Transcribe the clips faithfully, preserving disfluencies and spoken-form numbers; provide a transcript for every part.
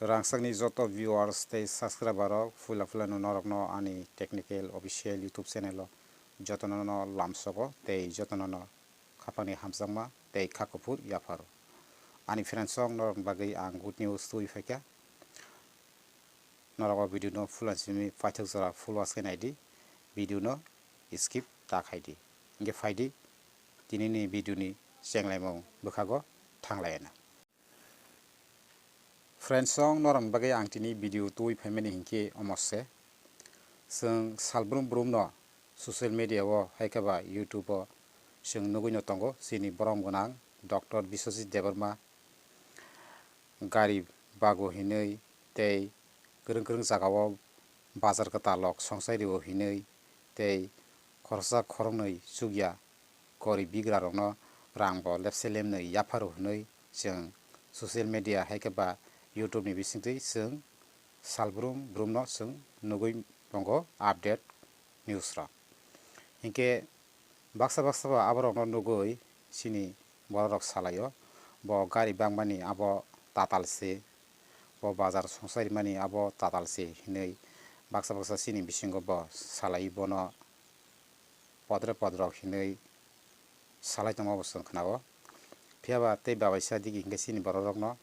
Rangchakni joto viewers tei subscriber rok, puila puila no norok no ani Technical Official YouTube channel o jotono no lamsogo tei jotono no khapangni hamjakma tei kha kuphur yapharo. Ani friends rok, norok ni bagwi ang good news twi phaikha. Norok o video no puila simi paithak jora full watch khe naidi, video no skip ta khaidi. Hingkhe phaidi, tinini video ni chenglaimung bwkhago thanglaina. Friends rok, norok ni bagwi ang tini video twi phaimani hinkhe omo se. Chwng salbrum brum no social media o hai khe ba YouTube o chwng nugwi no tongo, chini borom gwnang Doctor Biswajit Debbarma gari bago hinwi tei kwrwng kwrwng jagao bazar kwtal rok songchai rio hinwi tei khoroksa khoroknwi chukya gori bigra rokno rang bo lepse lemnwi yapharo hinwi chwng social media hai khe ba YouTube ni bisingtwi chwng salbrum brum no chwng nugwi tongo update news rok. Hinkhe baksa baksa bo aborokno nugwi chini bororok salaio, bo gari bangmani abo tatal se, bo bazar songchai rimani abo tatal se hinwi baksa baksa chini bisingo bo salai bono podre podrok hinwi salai tongma bo chwng khnao. Phiya ba tei babaisa digi hinkhe chini bororokno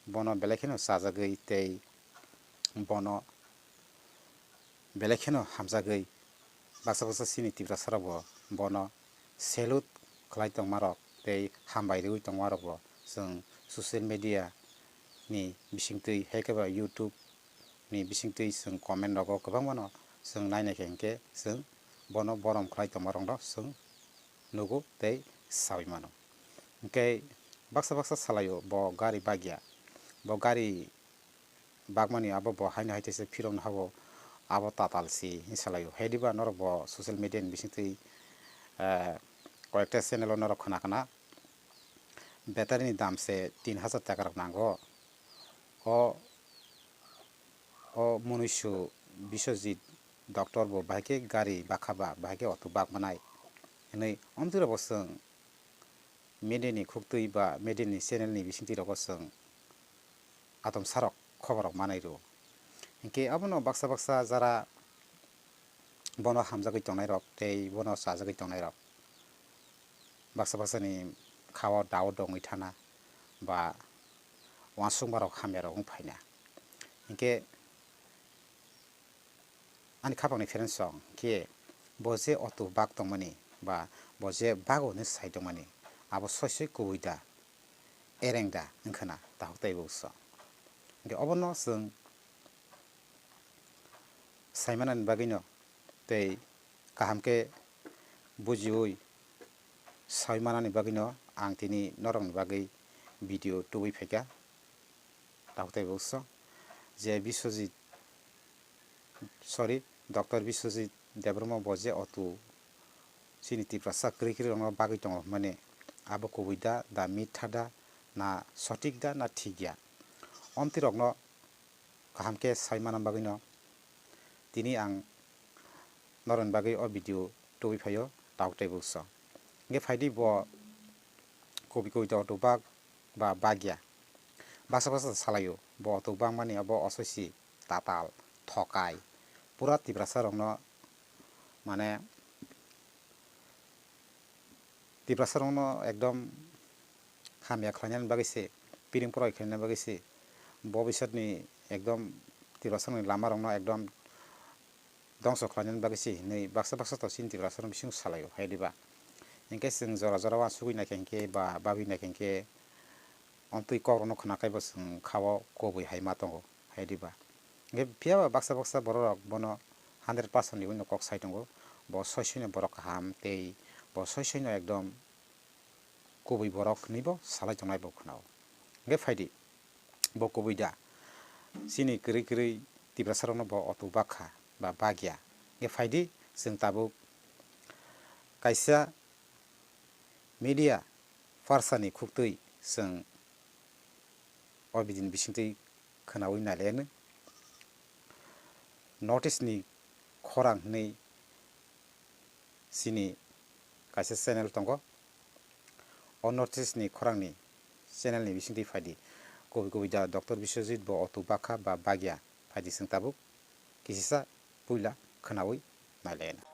bono belai kheno chajagwi tei bono belai kheno hamjagwi baksa baksa chini Tiprasa rok bo bono salute khlai tongma rok tei hambai rwui tongma rok bo chwng social media ni bisingtwi hai khe ba YouTube ni bisingtwi chwng comment rogo kwbangma no chwng nai nai khe hinkhe chwng bono borom khlai tongma rok no chwng nugo tei saui mano. Hinkhe baksa baksa salaio bo gari bagya, bo gari bagmani abo bo haino hai teisa phirokno habo abo tatal si hinwi salaio. Hai diba norok bo social media ni bisingtwi, eh, koyekta channel o norok khna khna battery ni dam se tin hajar taka rok nango. O, o munuisu Biswajit doctor bo bahai khe gari bakha ba, bahai khe auto bak manai hinwi omtwi rok bo chwng media ni khuktwi ba media ni channel ni bisingtwi rogo chwng atom sarok khobor rok manai rwo. Hinkhe abono baksa baksa jara bono hamjagwi tongnai rok tei bono chajagwi tongnai rok baksa baksa ni khao dao dongwi thana ba uansukma rok hamya rok wng phaina. Hinkhe ani khapang ni friends rok khe bo je auto bak tongmani ba bo je bago hinwi sai tongmani abo soi soi kubui da, ereng da wngkha na tahuk tei bo so. Hinkhe obono chwng sai manani bagwino tei kaham khe bujiui sai manani bagwino ang tini norokni bagwi video tubui phaikha. Tabuk tei bo so je Biswajit, sorry, Doctor Biswajit Debbarma bo je auto chini Tiprasa kwrwi kwrwi rokno bagwi tongo hwnmani abo kubui da, da mitha da, na sotik da, na thik ya, omtwi rokno kaham khe sai mana bagwino tini ang norokni bagwi o video tubui phaio, tabuk tei bo so. Hinkhe phaidi bo kubui kubui auto bak ba bagya. Baksa baksa salaio bo auto bangmani abo osoisi tatal, thokai. Pura Tiprasa rokno mane Tiprasa rokno ekdom hamya khlainani bagwi se, piring porai khlainani bagwi se, bobisotni ekdom Tiprasani lama rokno ekdom dongso khlainani bagwi se hinwi baksa baksa to chini Tiprasa rok bisingo salaio hai diba. Hinkhe chwng jora jora uansugwi naikha hinkhe ba babwi naikha hinkhe omtwi kok rokno khna khai bo chwng khao kubui hai ma tongo hai diba. Hinkhe phiya ba baksa baksa borok rok bono hundred percent ni uino kok sai tongo, bo soi soi no borok kaham tei bo soi soi no ekdom kubui borok hinwi bo salai tongnai bo khwnao. Hinkhe phaidi, bo kubui da chini kwrwi kwrwi Tiprasa rokno bo auto bakha ba bagya. Hinkhe phaidi chwng tabuk kaisa media pharsani khuktwi chwng o bidini bisingtwi khwnaui nailaiyano. North East ni khorang hinwi chini kaisa channel tongo. O North East ni khorang ni channel ni bisingtwi phaidi. Kubui kubui da Doctor Biswajit bo auto bakha ba bagya, phaidi chwng tabuk kisisa puila khwnaui nailaina.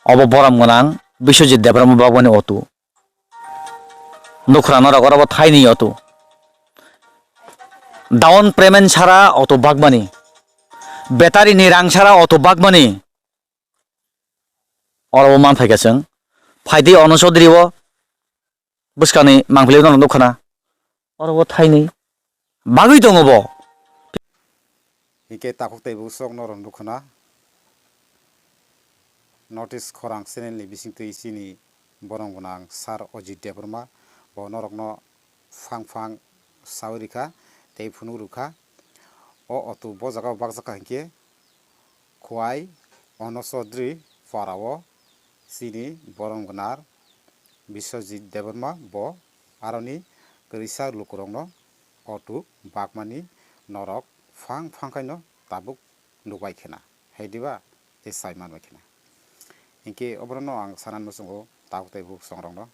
Obo borom gwnang Biswajit Debbarma bagmani auto. Nukhrano rok oro bo thaini auto. Down payment sara auto bagmani. Battery ni rang sara auto bagmani. Oro bo man phaikha chwng. Phaidi Ono Chaudhary o bwskangni mangpili no nukkhana. Oro bo thaini bagwi tongo bo. Hingke takhuk tei bwswk norok nukkhana. North East khorang channel ni bisingtwi chini borom gwnang Sir Ajit Debbarma bo norokno phang phang saui rikha tei phunuk rwkha. O auto bo jaga o bakjakha hinkhe Khowai Ono Chaudhary para o chini borom gwnang Biswajit Debbarma bo aroni kwrwisa lukurokno auto bakmani norok phang phang khaino tabuk nukbai khena, hai diba? Tei sai manbai khena. Hinkhe oborokno ang sanani muchungo takhuk tei bwswk rokno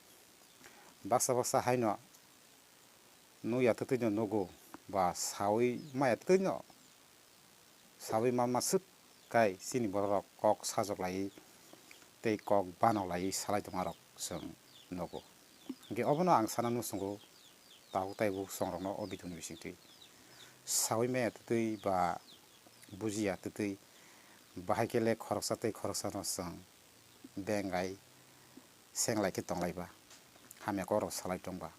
baksa baksa haino nukya twtwino nugo ba saui maya twtwino saui manma swk kai chini bororok kok sajok laiwi tei kok banok laiwi salai tongmarok chwng nugo. Hinkhe obono ang sanani muchungo takhuk tei bwswk rokno o video ni bisingtwi saui maya twtwi ba bujiya twtwi bahai khe le khoroksa tei khoroksano chwng bengai senglai khe tonglaiba, hamya kokrok salai tongba.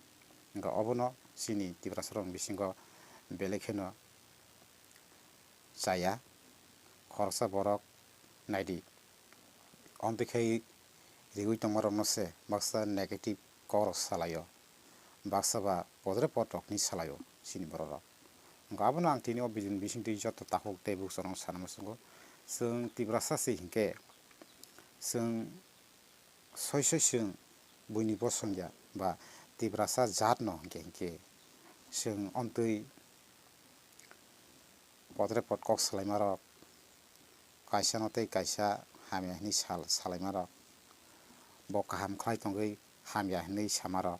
Hinkhe obono chini Tiprasarokni bisingo belai kheno chaya. Khoroksa borok naidi, omtwi khai riui tongmarokno se baksa negative kokrok salaio, baksa ba podre podrokni salaio chini bororok. Hinkhe abono ang tini o video ni bisingtwi joto takhuk tei bwswk rokno sana muchungo. Chwng Tiprasa se hinkhe chwng soi soi chwng buini bosong ya ba Tiprasa jat no hinkhe hinkhe chwng omtwi podre pod kok salaimarok, kaisano tei kaisa hamya hinwi sal-, salaimarok, bo kaham khlai tongwi hamya hinwi samarok,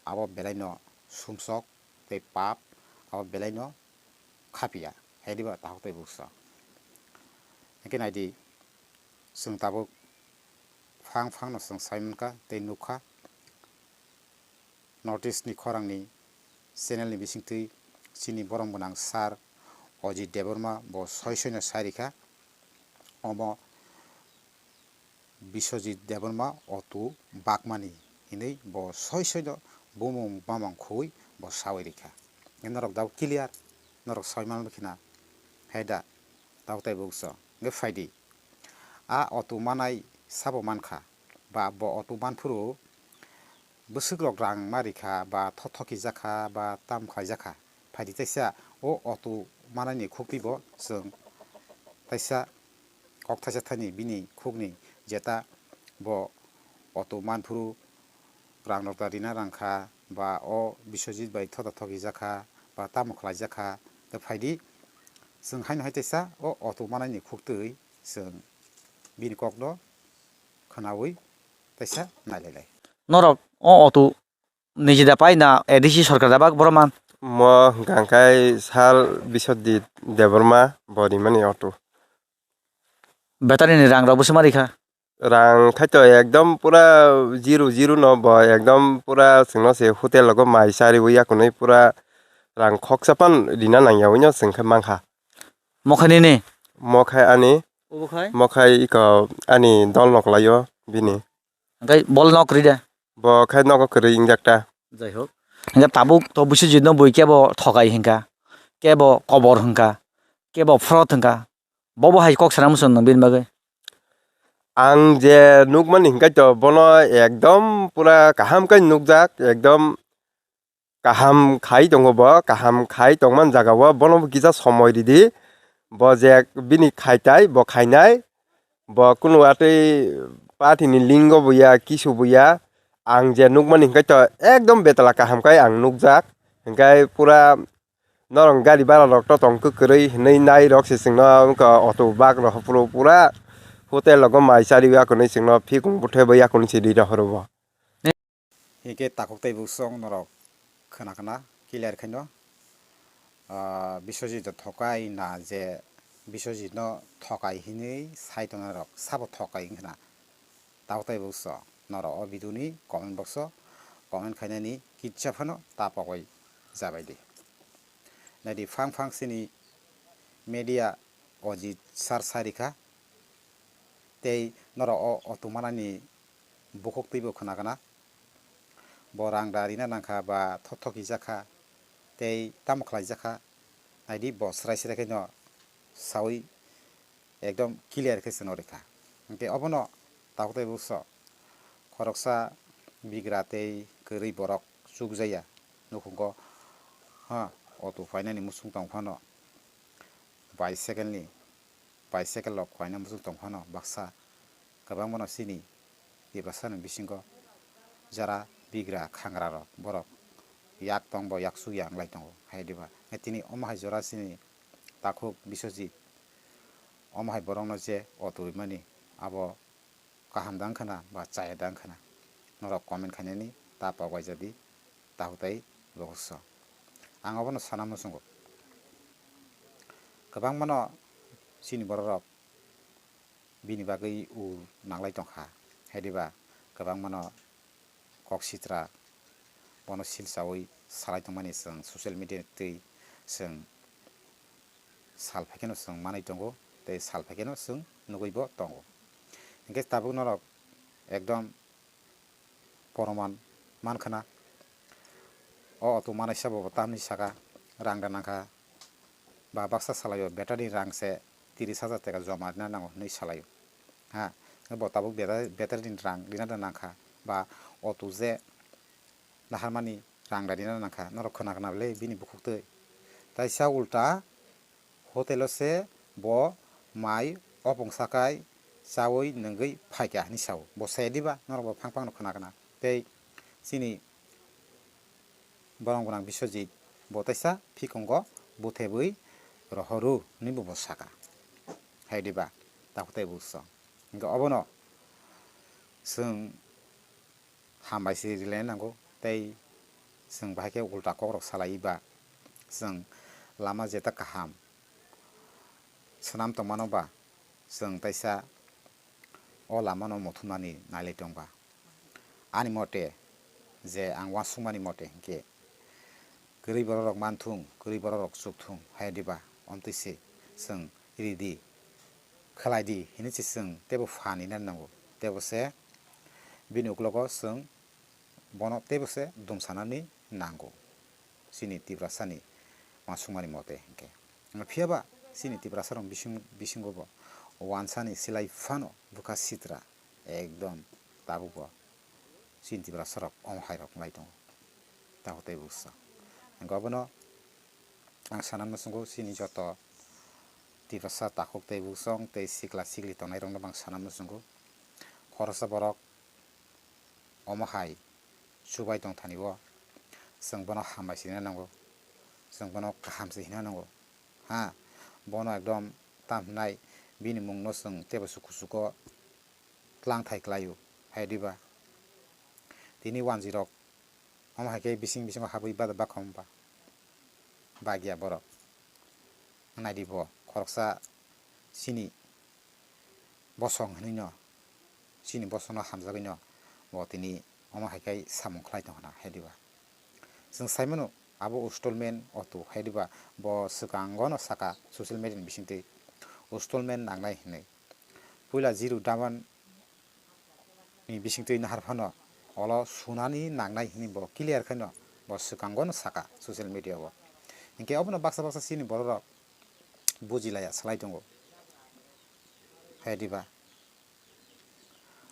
abo belaino sumsok tei pap, abo belaino khapiya, hai diba takhuk tei bwswk. Hinkhe naidi, chwng tabuk phang phangno chwng sai mankha tei nukha. North East ni khorang ni channel ni bisingtwi chini borom gwnang Sir Ajit Debbarma bo soi soi no sai rikha. Omo Biswajit Debbarma auto bakmani hinwi bo soi soi no bumung bamang khugwi bo saui rikha. Norok dao clear, norok sai manwi khna hai da, dao tei bukso. Hwnkhe phaidi. A auto manai sabo mankha, ba bo auto manphuru bwswk rok rang ma rikha, ba thothoki jakha, ba tam khlai jakha. Phaidi teisa o auto manani khukti bo chwng teisa kok thaisa thani bini khukni jeta bo auto manphuru rang rok da rina rang kha, ba o Biswajit bai thothoki jakha, ba tamo khlai jakha. Tei phaidi chwng haino hai teisa o auto manani khuktwi chwng bini kokno khwnaui teisa nailailai. Norok o auto niji da pai na A D C sorkar da bak borok man? Mo hwnkha khe sal Biswajit Debbarma bo rimani auto. Battery ni rang rok bwswk ma rikha? Rang khaito ekdom pura zero zero no bo ekdom pura chwngno se hotel rogo mai chariwi yakunwi pura rang khoksa pan rina nangyawi no chwng khe mankha. Mokhai nini? Mokhai ani. Obo khai? Mokhai iko ani dol noklaio bini. Hwnkhe bol nok kwrwi de? Bo khai nogo kwrwi wngjak ta. Jai hok. Hwnkhe tabuk to Biswajit no bui kebo thokai hwnkha, kebo kobor hwnkha, kebo fraud hwnkha. Bobo hai kok sana muchung nang bini bagwi? Ang je nukmani hwnkhe to bono ekdom pura kaham khe nukjak, ekdom kaham khai tongo bo, kaham khai tongmani jaga o bono bo kisa somoi ridi. Bo je bini khaitai, bo khainai, bo kunu atwi party ni lingo bo ya, kisu bo ya. Ang je nukmani hwnkhe to ekdom betala kaham khai ang nukjak. Hwnkhe pura norok gari bara rok to tong kwrwi hinwi nai rok se chwngno wngkha auto bak rok phuru pura hotel rogo mai chari ya kwnwi chwngno phikung bwthai bai ya kwnwi se ri rohoro bo. Hingke takhuk tei bwswk norok khwna khwna clear khaino. Ah, Biswajit thokai na je Biswajit no thokai hinwi sai tongnai rok sabo thokai wngkha na? Tabuk tei bukso norok o video ni comment box o comment khainani kitsa phano ta pogwi jabai di. Naidi phang phang sini media Ojit sar sai rikha tei norok o otu manani bukhuk twibo khwna gana. Bo rang da rina nangkha ba thok thok hijak kha tei tamo khlaijak kha. Naidi bo srai srai khe no sawi ekdom clear khe se no rikha. Hwnkhe obono tabuk tei bukso khoroksa bigra tei kwrwi borok chukjaya nukhungo, ha, otu phainani muchung tong phano bicycle ni bicycle rok khuaina muchung tong phano baksa kwbangmano chini Tiprasa ni bisingo jara bigra khangra rok borok yak tong bo yak su ya wng lai tongo hai diba. Tini omo hai jora chini takhuk Biswajit omo hai borokno je otu rwmani abo kaham da wngkha na ba chaya da wngkha na? Norok comment khainani ta pogbai jadi takhuk tei bokso. Ang obono sana muchungo. Kwbangmano chini borok rok bini bagwi u nanglai tongkha. Hai diba kwbangmano kok sitra bono silsawi salai tongmani chwng social media twi chwng sal phaikeno chwng manwi tongo tei sal phaikeno chwng nugwi bo tongo. Hinkhe tabuk norok ekdom poroman mankha na. O otu manaisa bo tamni saka rang da nangkha ba baksa salaio battery rang se tiris hajar taka joma rina nango hinwi salaio. Ha, bo tabuk battery, battery ni rang rina da nangkha ba otu je naharmani rang da rina nangkha norok khwna khwna le bini bukhuk twi. Taisa ulta hotel o se bo mai opong sakai chawi nungwi phaikha hinwi sao. Bo saya diba norok bo phang phang no khwna khwna. Tei chini borong gwnang Biswajit bo taisa phikongo buthebwi rohoru hinwi bo bo saka. Hai diba takhuk tei bukso. Hwnkhe obono chwng hambai se rilai nango tei chwng bahai khe ulta kok rok salai ba chwng lama jeta kaham swnam tongmano ba chwng taisa o lamano muthumnani nailai tongba. Ani mote je ang uansukmani mote hinkhe kwrwi borok rok manthung, kwrwi borok rok chukthung hai diba omtwi se chwng ridi, khlai di hinwi se chwng teibo phan ina nango. Teibo se bini uklogo chwng bono teibo se dumsanani nango chini Tiprasani uansukmani mote hinkhe. Phiya ba chini Tiprasa rok bising, bisingo bo uansani silai phano bwkha sitra ekdom tabuk bo chini Tiprasa rok omo hai rok wng lai tongo. Tabuk tei buksa hinkhe obono ang sana muchungo chini joto Tiprasa takhuk tei buksong tei sikla sikli tongnai rokno bo ang sana muchungo. Khoroksa borok omo hai chubai tong thani o chwng bono hambai se hina nango, chwng bono kaham se hina nango. Ha, bono ekdom tam hinai bini mungno chwng teibo suku suko tlang thai kwlaio hai diba. Tini wanjwi rok omo hai khe bising bisingo habwi bada bakhom ba bagya borok. Naidi bo khoroksa chini bosong hinwi no, chini bosongno hamjagwi no bo tini omo hai khe samung khlai tong khna hai diba. Chwng sai mano abo Ustolmen otu hai diba, bo swkango no saka social media ni bisingtwi Ustolmen nangnai hinwi. Puila Jiru Daman ni bisingtwi nahar phano olo sunani nangnai hinwi bo clear khaino bo swkango no saka social media o. Hinkhe obono baksa baksa chini borok rok bujilaya salai tongo. Hai diba?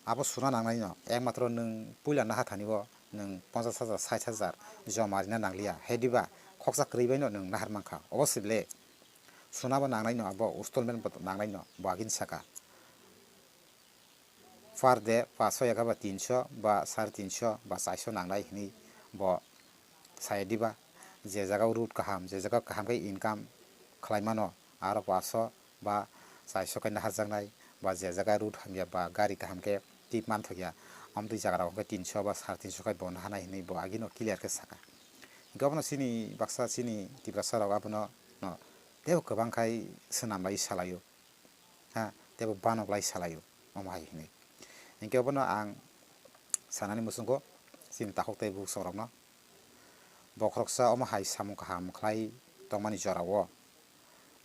Abo suna nangnai no ekmatro nwng puila naha thani o nwng ponchas hajar, sait hajar joma rina nangliya. Hai diba? Khoksa kwrwi bai no nwng nahar mankha. Obo se ble suna bo nangnai no, abo Ustolmen bo nangnai no, bo agini saka. Per day paso eka ba tinso ba sare tinso ba chaiso nangnai hinwi bo sai diba. Je jaga o road kaham, je jaga kaham khe income khlai mano, aro paso ba chaiso khe naharjaknai, ba je jaga road hamya ba gari kaham khe tip manthokya, amtwi jaga rok khe tinso ba sare tinso khe bo naharnai hinwi bo agino clear khe saka. Hingke obono chini baksa chini Tiprasa rok abono no tebo kwbang khai swnam lai salaio, ha, tebo banok lai salaio, omo hai hinwi. Hingke obono ang sanani muchungo chini takhuk tei bukhuk rokno, bokhoroksa omo hai samung kaham khlai tongmani jorao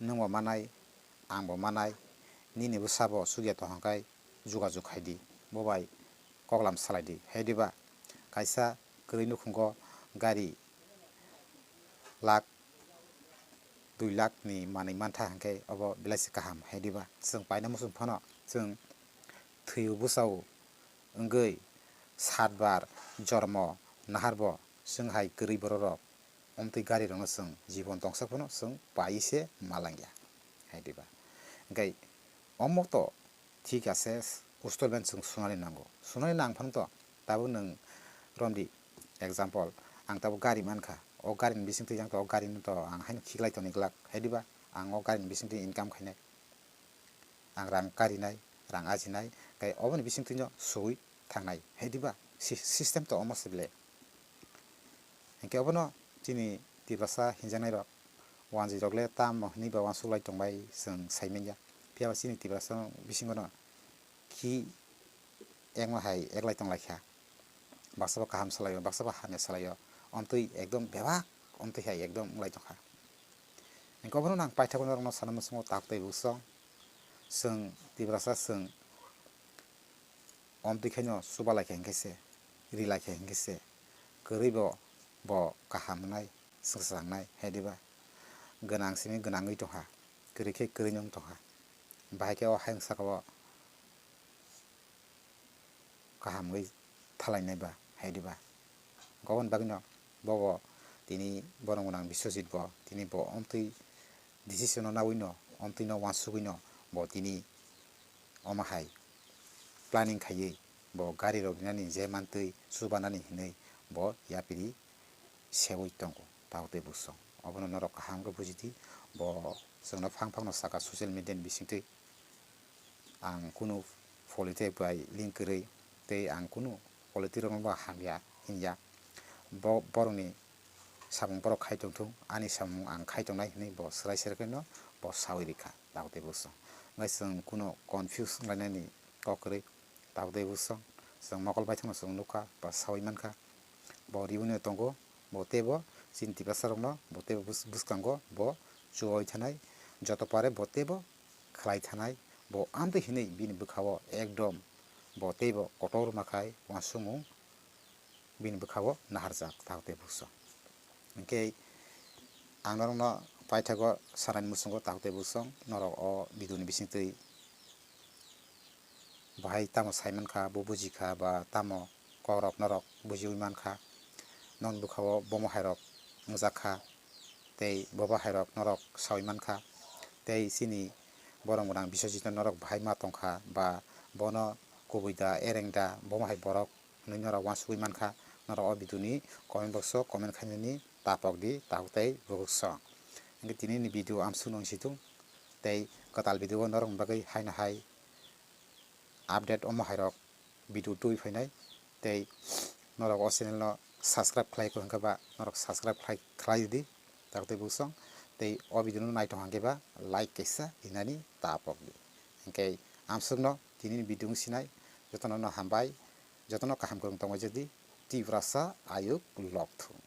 nwngbo manai, angbo manai, nini bwsabo chukya tong hwnkhai jogajog khai di, bo bai koklam salai di. Hai diba? Kaisa kwrwi nukhungo gari lakh dui lakh ni manwi mantha hwnkhe obo belai se kaham, hai diba? Chwng paina muchung phano chwng thwiyo bwsao wngwi sat bar jormo naharbo chwng hai kwrwi bororok omtwi garirokno chwng jibon tongsa phano chwng paiwi se malangya, hai diba? Hwnkhe omo to thik ase, installment chwng sunani nango, sunani nang phano to tabuk nwng romdi example, ang tabuk gari mankha, o garini bisingtwi ang to o garini to ang haino khiklai toni glak, hai diba? Ang o garini bisingtwi income khainai, ang rang karinai, rang ajinai, tei oboni bisingtwino sui thangnai, hai diba? Si-, system to omo se ble. Hinkhe obono chini Tiprasa hinjaknairok wanjwi rok le tamo hinwi ba uansuk lai tongbai chwng sai manya. Phiya ba chini Tiprasa bisingo no khi ekma hai eklai tong lai kha. Baksa bo kaham salaio, baksa bo hamya salaio. Omtwi ekdom bebak, omtwi hai ekdom wng lai tong kha. Hinkhe obono ang paithago norokno sana muchungo tak tei buksong. Chwng Tiprasa chwng omtwi khaino chuba lai kha hinkhe se, ri lai kha hinkhe se, kwrwi bo, bo kaham wngnai, swngchar wngnai, hai diba? Gwnang simi gwnangwi tongkha, kwrwi khe kwrwino wng tongkha. Bahai khe o hayung sakao kaham wngwi thalainai ba, hai diba? Aboni bagwino bobo tini borok gwnang Biswajit bo tini bo omtwi decision no nawino, omtwi no uansugwino bo tini omo hai planning khaiwi bo gari rok rinani je mantwi chubanani hinwi bo yapiri seui tongo, tabuk tei buksong. Obono norok kaham khe buji di, bo chwngno phang phangno saka social media ni bisingtwi. Ang kunu politic bai link kwrwi tei ang kunu politic rokno bo hamya hinya. Bo-, borokni samung borok khai tongthung, ani samung ang khai tongnai hinwi bo swrai swrai kheno bo saui rikha, tabuk tei buksong. Hwnkhe chwng kunu confuse wnglainani kok kwrwi, tabuk tei buksong. Chwng mokol baithangno chwng nukha ba saui mankha. Bo riwino tongo, bo teibo chini Tiprasa rokno bo teibo bwskango bo chubaui thanai, joto pare bo teibo khlai thanai, bo amtwi hinwi bini bwkhao ekdom bo teibo kotor ma khai uansukmung bini bwkhao naharjak, tabuk tei buksong. Hinkhe ang norokno paithago sanani muchungo, tabuk tei buksong, norok o video ni bisingtwi bahai tamo sai mankha, bo bujikha ba tamo kokrok norok bujiui mankha, nokni bwkhao bomo hairok wngjakha, tei bobo hairok norok saui mankha, tei chini borok gwnang Biswajitno norok bahai ma tongkha ba bono kubui da, ereng da, bomo hai borok hinwi norok uansugui mankha, norok o video ni comment box o comment khainani tapok di, tabuk tei bubuksong. Hinkhe tini ni video amsuk nung situng tei kwtal video o norok bagwi haino hai update omo hairok video twi phainai, tei norok o channel no subscribe khlai kho hwnkhe ba norok subscribe khlai, khlai di, tabuk tei buksong, tei o video no naithok hwnkhe ba like kaisa rinani tapok di. Hinkhe amsukno tini ni video wng sinai, jotono no hambai, jotono kaham kwrwng tongbai jadi, Tiprasa ayuk lokthung.